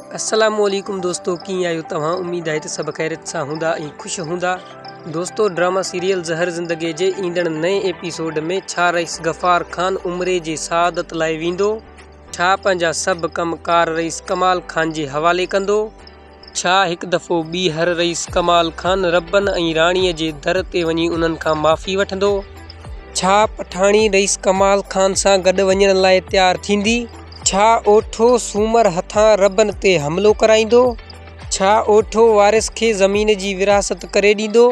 السلام عليڪم دوستو ڪيئن آهيو توهان اميد آهي ته سڀ خيريت سان هوندا ۽ خوش هوندا دوستو ڊراما سيريل زهر زندگي جي ايندڙ نئين ايپيسوڊ ۾ ڇا رئيس غفار خان عمري جي سعادت لاء ويندو ڇا پنهنجا سڀ ڪم ڪار رئيس ڪمال خان جي حوالي ڪندو ڇا هڪ دفعو ٻيهر رئيس ڪمال خان ربن ۽ راڻيء جي در تي وڃي انهن کان معافي وٺندو؟ ڇا پٺاڻي رئيس ڪمال خان سان گڏ وڃڻ لاء تيار ٿيندي؟ ڇا اوٺو سومر هٿان ربن تي حملو ڪرائيندو؟ ڇا اوٺو وارث کي زمين جي ورهاست ڪري ڏيندو؟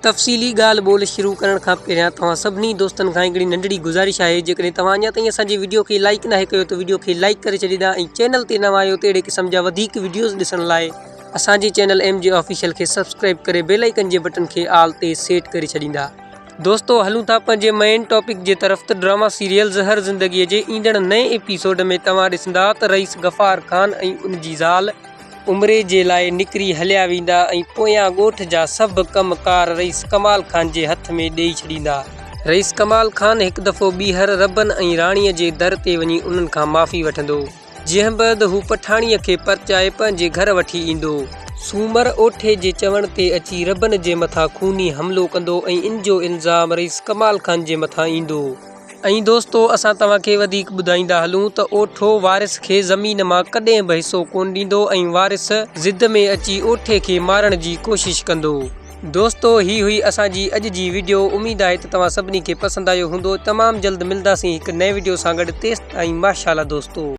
تفصيلي ڳالهه ٻولهه شروع ڪرڻ کان پهريان توهان سڀني دوستن کان هڪڙي ننڍڙي گذارش آهي جيڪڏهن توهان اڃا تائين اسان جي وڊيو کي لائيڪ ناهي ڪيو ته وڊيو کي لائيڪ ڪري ڇڏيندا ۽ چينل تي نوان آهيو ته اهڙي قسم جا وڌيڪ وڊيوز ڏسڻ لاء اسان جي چينل ايم جي آفيشل کي سبسڪرائيب ڪري بيل آئيڪن جي بٽن کي آل تي سيٽ ڪري ڇڏيندا. دوستو هلون ٿا پنهنجي مئين ٽاپڪ جي طرف ته ڊراما سيريل زهر زندگي جي ايندڙ نئين ايپيسوڊ ۾ توهان ڏسندا ته رئيس غفار خان ۽ ان جي زال عمري جي لاء نڪري هليا ويندا ۽ پويان ڳوٺ جا سڀ ڪم ڪار رئيس ڪمال خان جي هٿ ۾ ڏيئي ڇڏيندا. رئيس ڪمال خان هڪ دفعو ٻيهر ربن ۽ راڻيء جي در تي وڃي انهن کان معافي وٺندو، جنهن بعد هو پٺاڻيء کي پرچائي پنهنجي گهر وٺي ايندو. سومر اوٺي جي چوڻ تي اچي ربن جي مٿان خوني حملو ڪندو ۽ ان جو الزام رئيس ڪمال خان جي مٿان ايندو. ۽ دوستو اسان توهان کي وڌيڪ ٻڌائيندا هلون ته اوٺو وارث کي زمين مان ڪڏهن به حصو ڪونه ڏيندو ۽ وارث ضد ۾ اچي اوٺي کي مارڻ جي ڪوشش ڪندو. دوستو هي هئي اسان جي اڄ جي وڊيو اميد آهي ته توهان سڀني کي پسند آيو هوندو تمام جلد ملداسين هڪ نئين وڊيو سان گڏ تيستائين ماشاءالله دوستو.